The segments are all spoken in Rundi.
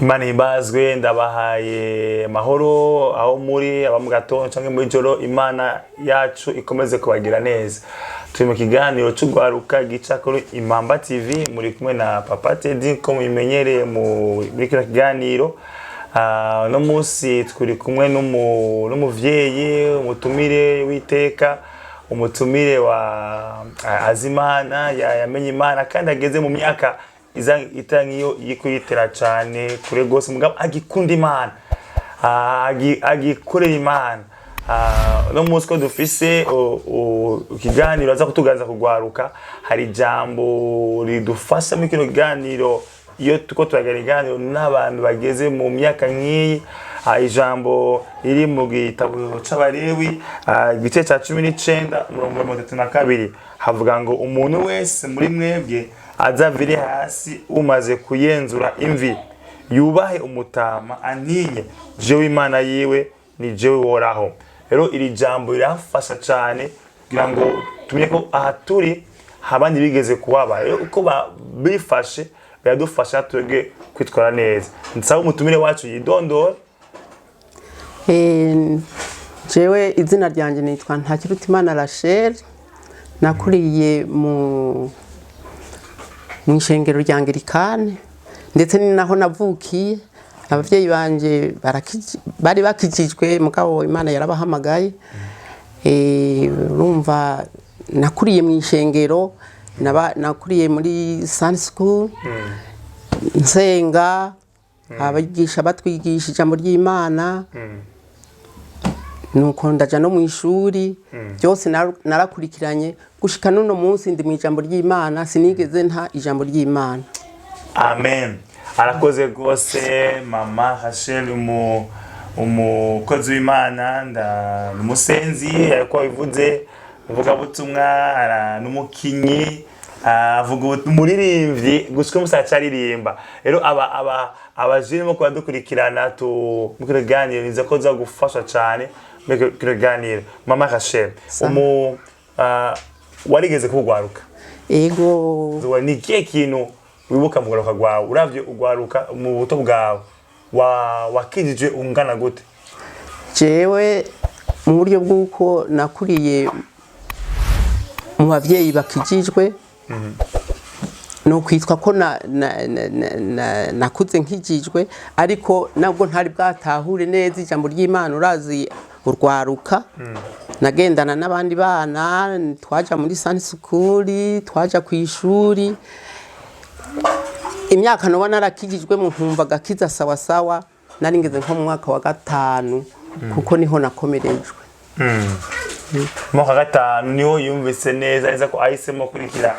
Imana ihimbazwe. Ndabahaye amahoro aho muri aba mu gatondo canke muri joro. Imana yacu ikomeze kubagira neza. Turi mu kiganiro c'ugwaruka gica kuri Impamba TV, muri kumwe na Papa Teddy ko mubimenyereye muri kino kiganiro. Uno munsi turi kumwe n'umuvyeyi, umutumire w'iteka, umutumire wa azimana yamenye Imana kandi ageze mu myaka iza itari nk'iyo yikuyitera cane kure gose, mugabo agikunda Imana, agikorera Imana. Uno munsi ko dufise ikiganiro aza kutuganza kugwaruka, hari ijambo ridufasha muri kino kiganiro. Iyo tuko turagira ikiganiro n'abantu bageze mu myaka nk'iyi, ijambo riri mu gitabo c'Abarewi, igice ca 19, umurongo wa 32, havuga ngo: "Umuntu wese muri mwebwe azavire hasi umaze kuyenzura imvi, yubahe umutama, antinye jewe Imana yiwe, ni jewe Uhoraho." Rero iri jambo rirafasha cane kugira ngo tumenye ko aha turi abandi bigeze kuhaba. Rero uko bifashe biradufasha twebwe kwitwara neza. Nsaba umutumire wacu yidondora. Jewe izina ryanjye nitwa Ntakirutimana Rachel. Nakuriye mu ishengero rya Anglikane, ndetse ni naho navukiye. Abavyeyi banje bari bakijijwe, mugabo Imana yarabahamagaye. Urumva nakuriye mu ishengero, nakuriye muri Sunday school, nsenga, abigisha batwigisha ijambo ry'Imana, nuko ndaja no mu ishuri. Byose narakurikiranye gushika n'uno munsi ndi mu ijambo ry'Imana, sinigeze nta ijambo ry'Imana. Amen. Arakoze rwose mama Rachel, umukozi w'Imana, ni umusenzi ariko wabivuze, umuvugabutumwa, n'umukinyi, avuga umuririmbyi, gushika umunsi acaririmba. Rero aba abajene mo kubadukurikirana tu muri kino kiganiro, niza ko za gufasha cane muri kino kiganiro. Mama Rachel, warigeze kugwaruka? Ego. Ni ikihe kintu wibuka mu rwaruka rwawe? Uravye ugwaruka mu buto bwawe, wakijijwe ungana gute? Jewe mu buryo bw'uko nakuriye mu bavyeyi bakijijwe, ni ukwitwa ko nakuze nkijijwe, ariko nabwo ntari bwatahure neza ijambo ry'Imana. Urazi urwaruka, nagendana n'abandi bana, twaja muri Sunday school, twaja ku ishuri. Imyaka noba narakijijwe mu nkumva agakiza sawa sawa, nari ngeze nko mu mwaka wa gatanu, kuko niho nakomerejwe. Mu mwaka wa gatanu niho yumvise neza neza ko ahisemo kurikira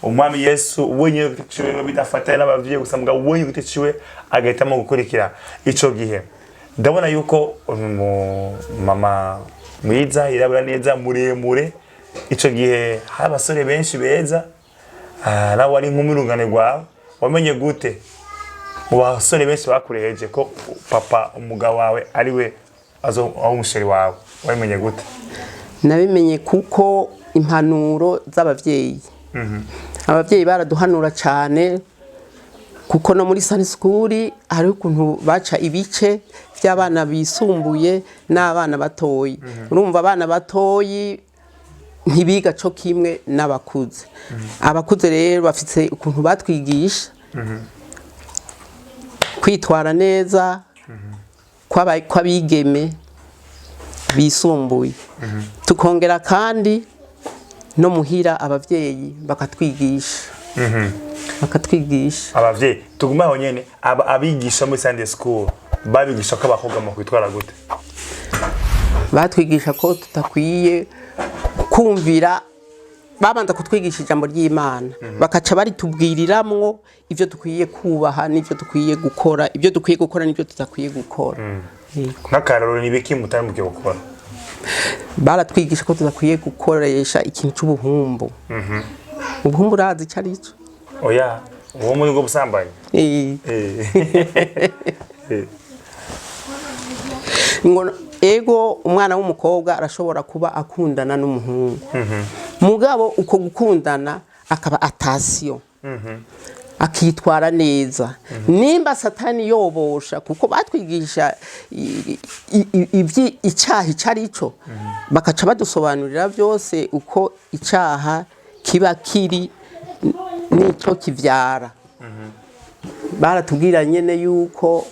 Umwami Yesu wenyine ku giti ciwe, bidafatanye n'abavyeyi gusa, mugabo wenyine ku giti ciwe agahitamo gukurikira. Ico gihe ndabona yuko mama mwiza, yirabura neza, muremure. Ico gihe hari abasore benshi beza, nawe wari inkumi, urungane rwawe. Wamenye gute mu basore benshi bakureheje ko papa, umugabo wawe, ari we azo aho umusheri wawe? Wabimenye gute? Nabimenye kuko impanuro z'abavyeyi, abavyeyi baraduhanura cyane, kuko no muri Sunday school hariho ukuntu baca ibice by'abana bisumbuye n'abana batoyi. Urumva abana batoyi ntibiga co kimwe n'abakuze. Abakuze rero bafite ukuntu batwigisha kwitwara neza kw'abigeme bisumbuye, tukongera kandi no muhira abavyeyi bakatwigisha. Abavyeyi, tugume aho nyene. Abigisha muri Sunday school babigisha ko abakobwa mu kwitwara gute? Batwigisha ko tutakwiye kumvira. Babanza kutwigisha ijambo ry'Imana, bakaca baritubwiriramwo ivyo dukwiye kubaha n'ivyo dukwiye gukora, ibyo dukwiye gukora n'ibyo tudakwiye gukora. Yego. Nk'akarorero, ni ibiki mutari mukwiye gukora? Baratwigisha ko tudakwiye gukoresha ikintu c'ubuhumbu. Ubuhumbu urazi ico ari cyo? Oya, uwo muri bwo busambanyi? Eh. Eh. Ngo ego, umwana w'umukobwa arashobora kuba akundana n'umuhungu, mugabo uko gukundana akaba atasiyo. Akitwara neza nimba Satani yobosha, kuko batwigisha icyaha icyo ari cyo, bakaca badusobanurira byose uko icyaha kiba kiri n'icyo kivyara. Baratubwira nyene yuko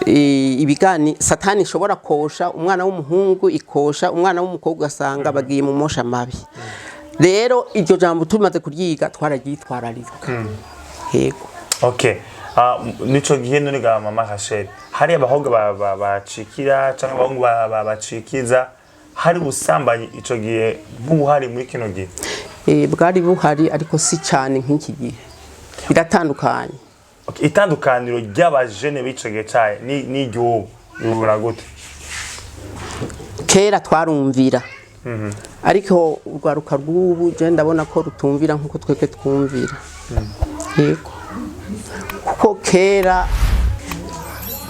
ibigani Satani ishobora kosha umwana w'umuhungu, ikosha umwana w'umukobwa, ugasanga bagiye mu mosha mabi. Rero iryo jambo tumaze kuryiga twararyitwararika, yego. Okay. Ah, nico gihe none ga mama Rachel, hari abahungu bacikira canke abahungu bacikiza, hari ubusambanyi ico gihe nk'ubuhari muri kino gihe? Bwari buhari, ariko si cyane nk'iki gihe, biratandukanye. Okay, itandukaniro ry'abajene b'ico gihe caye n'iry'ubu bibura gute? Kera twarumvira, ariko urwaruka rw'ubu je ndabona ko rutumvira nk'uko twebwe twumvira, yego, kuko kera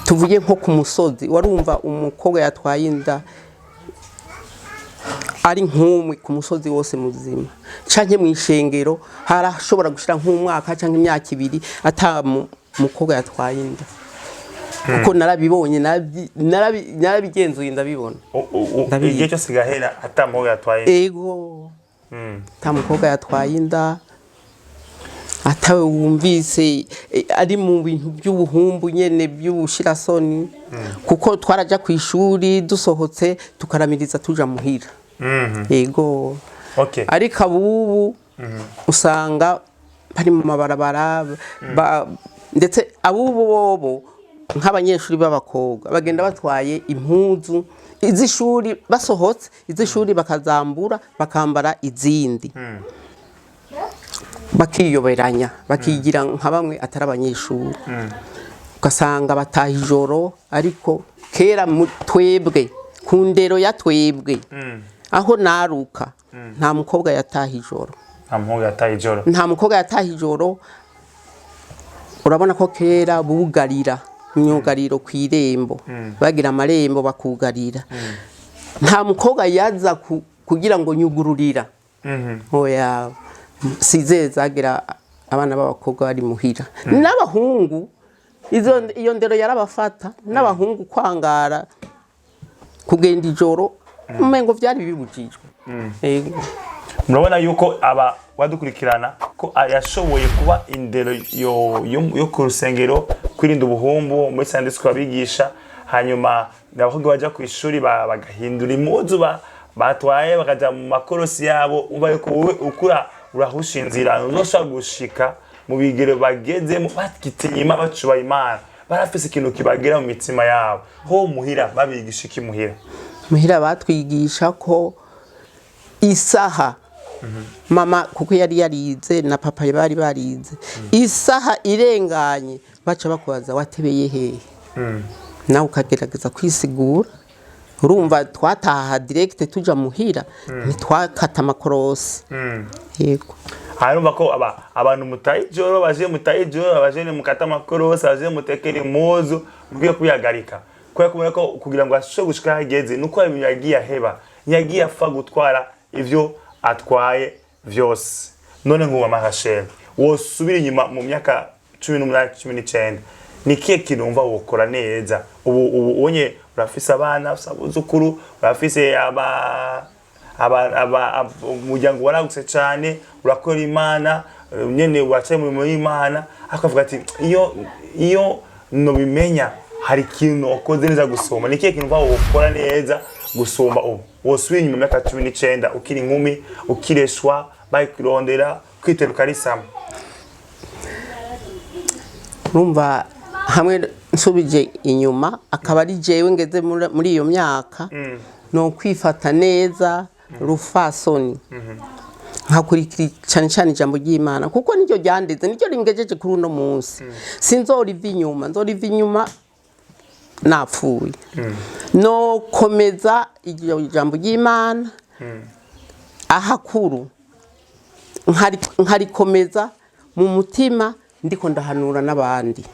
tuvuye nko ku musozi, warumva umukobwa yatwaye inda ari nk'umwe ku musozi wose muzima, canke mu ishengero harashobora gushira nk'umwaka canke imyaka 2 ata mukobwa yatwaye inda, kuko narabibonye, narabigenzuye ndabibona. Ndabizi. Igihe cyose gahera ata muhungu yatwaye? Ego, ata mukobwa yatwaye inda, atawe wumvise ari mu bintu by'ubuhumbu nyene by'ubushirasoni, kuko twaraja ku ishuri, dusohotse tukaramiriza tuja muhira, yego. Ariko abubu usanga bari mu mabarabara, ndetse abubu bobo nk'abanyeshuri b'abakobwa bagenda batwaye impuzu iz'ishuri, basohotse iz'ishuri bakazambura bakambara izindi, bakiyoberanya, bakigira nka bamwe atari abanyeshuri, ugasanga bataha ijoro. Ariko kera twebwe ku ndero ya twebwe aho naruka, nta mukobwa yataha ijoro. Nta muhungu yataye ijoro? Nta mukobwa yataha ijoro. Urabona ko kera bugarira imyugariro ku irembo, bagira amarembo bakugarira. Nta mukobwa yaza kugira ngo nyugururira, oya. Size zagira abana b'abakobwa bari muhira n'abahungu, iyo ndero yarabafata n'abahungu. Kwangara kugenda ijoro umengo vyari bibujijwe. Yego. Murabona yuko aba badukurikirana ko yashoboye kuba indero yo ku rusengero, kwirinda ubuhumbu muri Sunday school abigisha, hanyuma abakobwa baja ku ishuri bagahindura impuzu batwaye, bakaja mu makorosi yabo. Umva yuko wowe ukura urahusha inzira, uzoshobora gushika mu bigero bagezemo bagitinya, bacubaha Imana, barafise ikintu kibagera mu mitima yabo. Ho muhira babigisha iki muhira? Muhira batwigisha ko isaha, mama kuko yari yarize na papa bari barize, isaha irenganye baca bakubaza: "Watebeye hehe?" Nawe ukagerageza kwisigura. Urumva twataha direct tuja muhira, ntitwakata amakorosi, yego. Harumva ko abantu mutaye ijoro, baje mutaye ijoro, abajene mukata amakorosi, abaje mutekera impuzu, mukwiye kwihagarika, kubera ko mubona ko kugira ngo ashobore gushika aho ageze nuko hari ibintu yagiye aheba, yagiye apfa gutwara ivyo atwaye vyose. None nk'ubu mama Rachel, wosubira inyuma mu myaka 18, 19, ni kihe kintu wumva wokora neza ubu? Ubonye urafise abana, ufise abuzukuru, urafise aba umuryango waragutse cyane, urakora Imana, nyene uracaye mu mirimo y'Imana, akavuga ati iyo nobimenya hari ikintu wakoze neza gusumba. Ni ikihe kintu uva wokora neza gusumba ubu, wosubira inyuma mu myaka 19, ukiri inkumi, ukireshwa, bakurondera kwiteruka risama? Urumva hamwe nsubije inyuma akaba ari jewe ngeze muri iyo myaka, no kwifata neza rufasoni, nkakurikira cyane cyane ijambo ry'Imana, kuko niryo ryandeze, niryo ringejeje kuri uno munsi. Sinzoriva inyuma, nzoriva inyuma napfuye. No komeza iryo jambo ry'Imana ahakuru, nkarikomeza mu mutima, ndiko ndahanura n'abandi.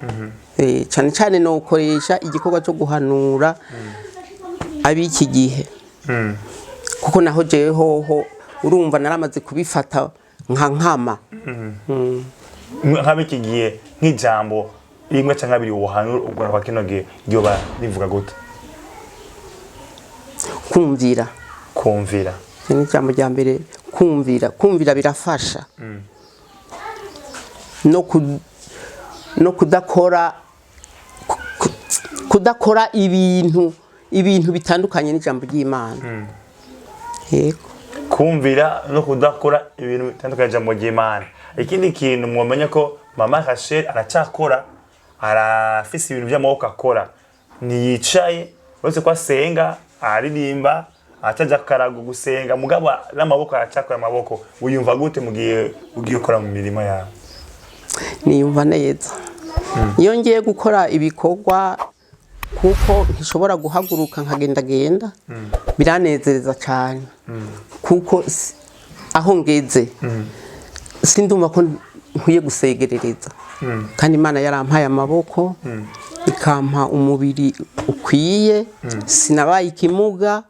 Cyane cyane nokoresha igikorwa cyo guhanura ab'iki gihe, kuko naho jewe hoho urumva naramaze kubifata nka nkama. Nk'ab'iki gihe, nk'ijambo rimwe canke abiri wohanura urwaruka kino gihe ryoba rivuga gute? Kumvira. Kumvira. Icyo ni ijambo rya mbere, kumvira. Kumvira birafasha, no kudakora kudakora ibintu bitandukanye n'ijambo ry'Imana, yego. Kumvira no kudakora ibintu bitandukanye ijambo ry'Imana. Ikindi kintu mwomenya ko mama Rachel aracakora, arafise ibintu by'amaboko akora, ntiyicaye. Uretse ko asenga, aririmba, ataja karago gusenga, mugabo n'amaboko aracakora amaboko. Wiyumva gute mu gihe ugiye gukora mu mirimo yawe? Niyumva neza iyo ngiye gukora ibikorwa, kuko ntishobora guhaguruka nkagendagenda. Biranezereza cyane, kuko aho ngeze sindumva ko nkwiye gusegerereza, kandi Imana yarampaye amaboko, ikampa umubiri ukwiye, sinabaye ikimuga.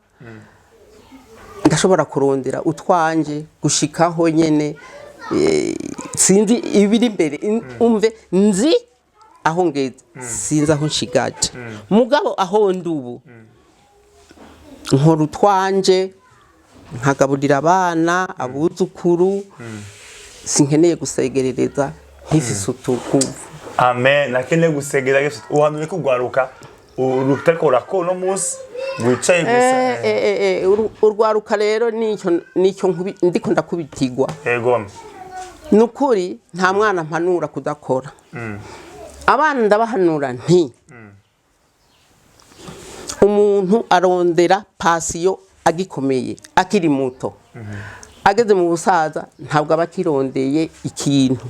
Ndashobora kurondera utwanje gushikaho nyene. Sinzi ibiri imbere, umve, nzi aho ngeze, sinzi aho nshigaje, mugabo aho ndi ubu nkora utwanje, nkagaburira abana, abuzukuru. Sinkeneye gusegerereza nkifise utuguvu. Amen. Nakeneye gusegera. Uhanuye kugwaruka urutariko urakora uno munsi, wicaye gusa. Urwaruka rero nicyo ndiko ndakubitigwa. Yego. Ni ukuri, nta mwana mpanura kudakora. Abana ndabahanura nti: umuntu arondera passion agikomeye, akiri muto. Ageze mu busaza ntabwo aba akirondeye ikintu.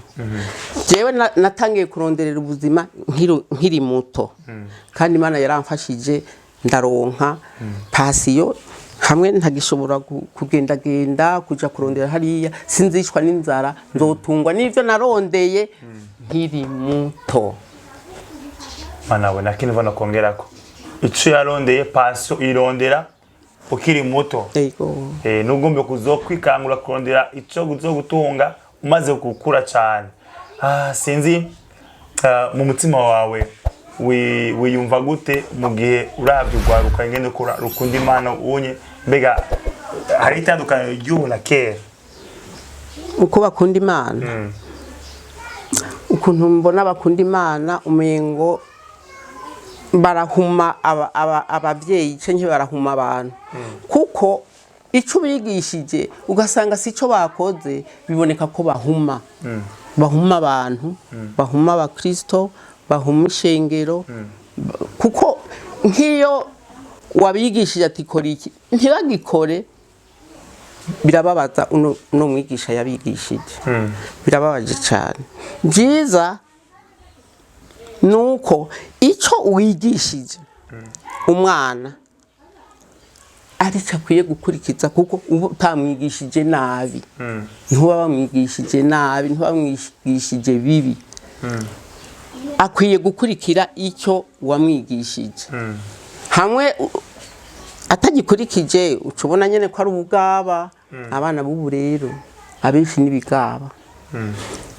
Jewe natangiye kuronderera ubuzima nkiri muto, kandi Imana yaramfashije ndaronka passion. Hamwe ntagishobora kugendagenda kuja kurondera hariya, sinzicwa n'inzara, nzotungwa n'ivyo narondeye nkiri muto. Mana we, nakindi mva nokongerako: ico yarondeye, passion irondera ukiri muto. Ego. Nugombe kuzokwikangura kurondera ico uzogutunga umaze gukura cyane. Sinzi, mu mutima wawe wiyumva gute mu gihe uravye urwaruka ingene rukunda Imana unye? Mbega hari itandukaniro ry'ubu na kera? Uko bakunda Imana, ukuntu mbona bakunda Imana, umengo barahuma abavyeyi canke barahuma abantu, kuko ico bigishije ugasanga si cyo bakoze. Biboneka ko bahuma abantu, bahuma abakristo, bahuma ishengero, kuko nk'iyo wabigishije ati kora iki, ntibagikore, birababaza uno mwigisha yabigishije, birababaje cyane. Byiza ni uko icyo wigishije umwana aricyo akwiye gukurikiza, kuko uba utamwigishije nabi, ntuba wamwigishije nabi, ntuba wamwigishije bibi. Akwiye gukurikira icyo wamwigishije. Hamwe atagikurikije, uca ubona nyine ko ari ubugaba. Abana b'ubu rero abenshi n'ibigaba,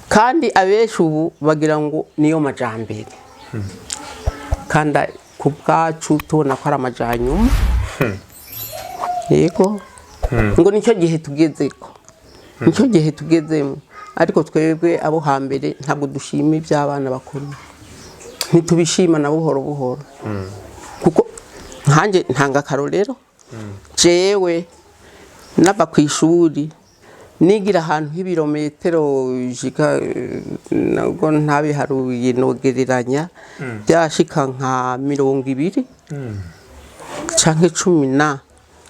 kandi abenshi ubu bagira ngo niyo majambere, kandi ku bwacu tubona ko ari amajanyuma. Yego, ngo nicyo gihe tugezeko, nicyo gihe tugezemo. Ariko twebwe abo hambere ntabwo dushima iby'abana bakuru, ntitubishima na buhoro buhoro, kuko nkanjye ntanga akarorero. Jewe nava ku ishuri, nigira ahantu h'ibirometero jika, nubwo ntabiharuye nogereranya, byashika nka 20 canke cumi na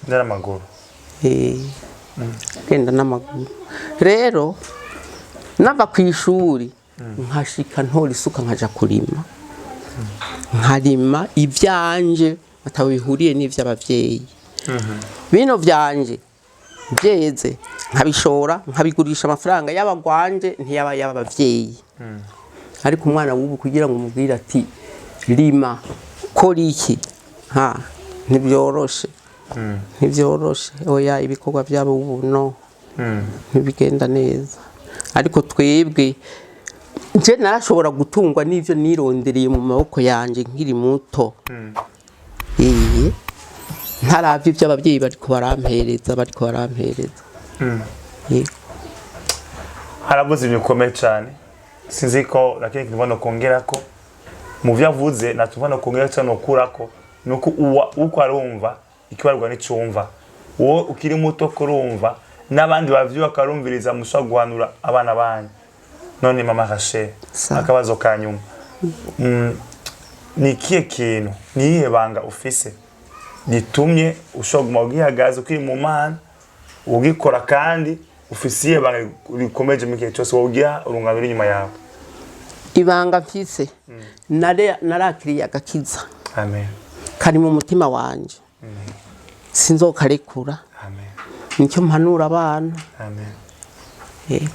n'amaguru. Genda n'amaguru. Rero nava ku ishuri nkashika ntora isuka, nkaja kurima, nkarima ivyanje ataho bihuriye n'ivy'abavyeyi. Bino vyanje byeze nkabishora, nkabigurisha, amafaranga y'abagwanje, ntiyaba y'abavyeyi. Ariko umwana w'ubu, kugira ngo umubwire ati rima, kora iki, ha, ntibyoroshe, ntibyoroshe, oya. Ibikorwa byabo ubu no ntibigenda neza. Ariko twebwe Nje narashobora gutungwa n'ivyo nirondereye mu maboko yanje nkiri muto. Ntaravye ivyo ababyeyi bariko barampereza. Yego. Haravuze ibintu bikomeye cyane, sinzi ko lakini kintu no kongerako mu vyo avuze, natumva no kongera cyane nokurako, nuko uwa uko arumva ikibarwa n'icumva, wowe ukiri muto kurumva n'abandi bavyi bakarumviriza, mushobora guhanura abana banyu. None mama Rachel, akabazo ka nyuma. Ni ikihe kintu, ni iyihe banga ufise ritumye ushobora kuguma ugihagaze ukiri mu Mana ugikora, kandi ufise iyihe banga rikomeje mu gihe cyose wogira urungano ruri inyuma yawe? Ibanga mfise, narakiriye agakiza. Amen. Kari mu mutima wanje, sinzokarekura. Amen. Nicyo mpanura abana. Amen. Yego.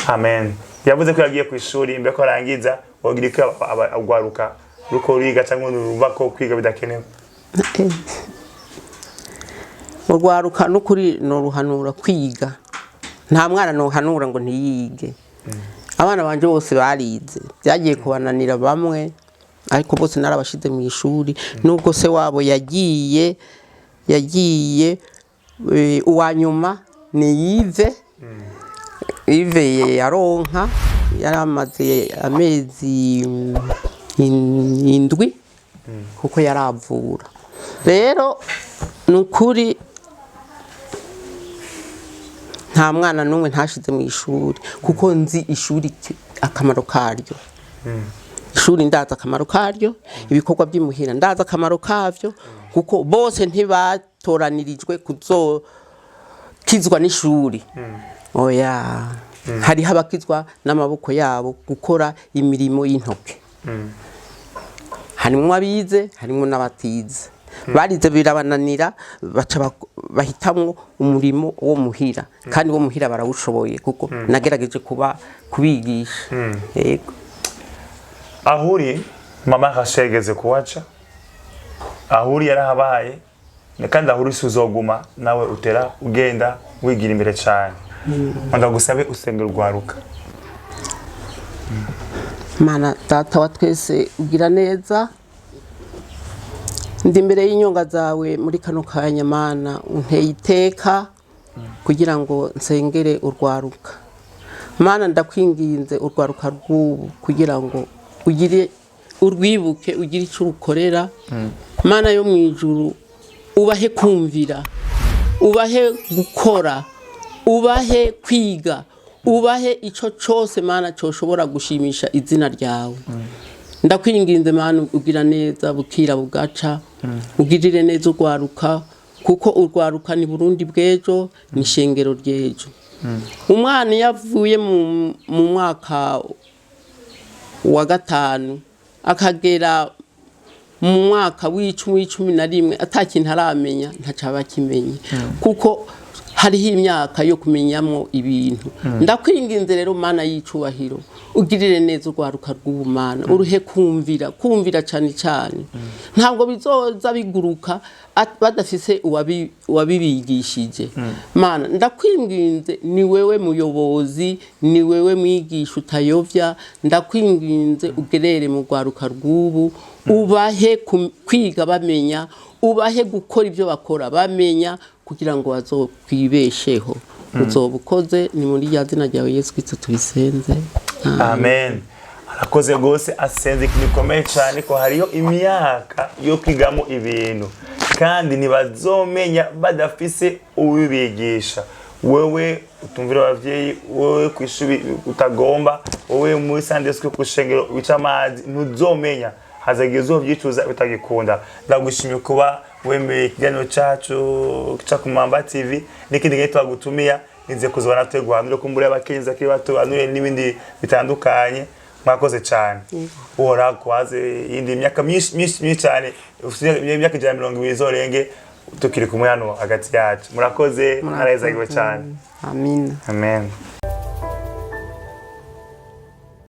Amen. Yavuze ko yagiye ku ishuri imbere ko arangiza. Wogira iko agwaruka ruko ruriga cyangwa urumva ko kwiga bidakenewe? Urwaruka n'ukuri noruhanura kwiga. Nta mwana nohanura ngo ntiyige. Abana banje bose barize, byagiye kubananira bamwe, ariko bose narabashize mu ishuri, nubwo se wabo yagiye. Uwa nyuma ni Yive. Yive yaronka yaramaze amezi 7 kuko yaravura. Rero ni ukuri, nta mwana n'umwe ntashize mu ishuri, kuko nzi ishuri akamaro karyo. Ishuri ndazi akamaro karyo, ibikorwa by'imuhira ndazi akamaro kavyo, kuko bose ntibatoranirijwe kuzokizwa n'ishuri, oya. Hariho abakizwa n'amaboko yabo, gukora imirimo y'intoke. Harimwo abize, harimwo n'abatize. Barize birabananira, baca bahitamwo umurimo wo muhira, kandi wo muhira barawushoboye, kuko nagerageje kuba kubigisha. Yego. Aho uri, mama Rachel yageze kuwaca, aho uri yarahabaye, kandi aho uri si uzoguma, nawe utera ugenda wigira imbere cyane. Ndagusabe usenge urwaruka. Mana Data wa twese ugira neza, ndi imbere y'inyonga zawe muri kano kanya. Mana, unteye iteka kugira ngo nsengere urwaruka. Mana, ndakwinginze urwaruka rw'ubu kugira ngo ugire urwibuke, ugire icyo urukorera. Mana yo mu ijuru, ubahe kumvira, ubahe gukora, ubahe kwiga, ubahe icyo cyose, Mana, cyoshobora gushimisha izina ryawe. Ndakwinginze Mana ugira neza, bukira bugaca, ugirire neza urwaruka, kuko urwaruka ni Burundi bw'ejo, ni ishengero ry'ejo. Umwana iyo avuye mu mwaka wa gatanu akagera mu mwaka w'icumi, w'11, ata kintu aramenya, ntacaba akimenye, kuko hariho imyaka yo kumenyamo ibintu. Ndakwinginze rero, Mana y'icubahiro, ugirire neza urwaruka rw'ubumana, uruhe kumvira, kumvira cyane cyane. Ntabwo bizoza biguruka badafise uwabibigishije. Mana, ndakwinginze, ni wewe muyobozi, ni wewe mwigisha utayovya. Ndakwinginze ugerere mu rwaruka rw'ubu, ubahe kwiga bamenya, ubahe gukora ibyo bakora bamenya, kugira ngo bazokwibesheho. Uzoba ukoze. Ni muri rya zina ryawe Yesu Kristo tubisenze. Amen. Arakoze rwose, asenze ikintu gikomeye cyane, ko hariyo imyaka yo kwigamo ibintu, kandi ntibazomenya badafise ubibigisha. Wewe utumvira abavyeyi, wewe ku ishuri utagomba, wowe muri Sunday school, ku shengero wica amazi, ntuzomenya, hazagira uzovyicuza bitagikunda. Ndagushimiye kuba wemeye ikiganiro cacu ca ku Mamba TV, n'ikindi gihe twagutumiya nize kuzoba natwe guhanure kumbura abakenyezi bakiri bato, bahanure n'ibindi bitandukanye. Mwakoze cyane. Uhoraho kuhaze iyindi myaka myinshi myinshi myinshi cyane, ufite imyaka 120 izorenge tukiri kumwe hano hagati yacu. Murakoze, mwarahezagiwe cyane. Amina. Amen.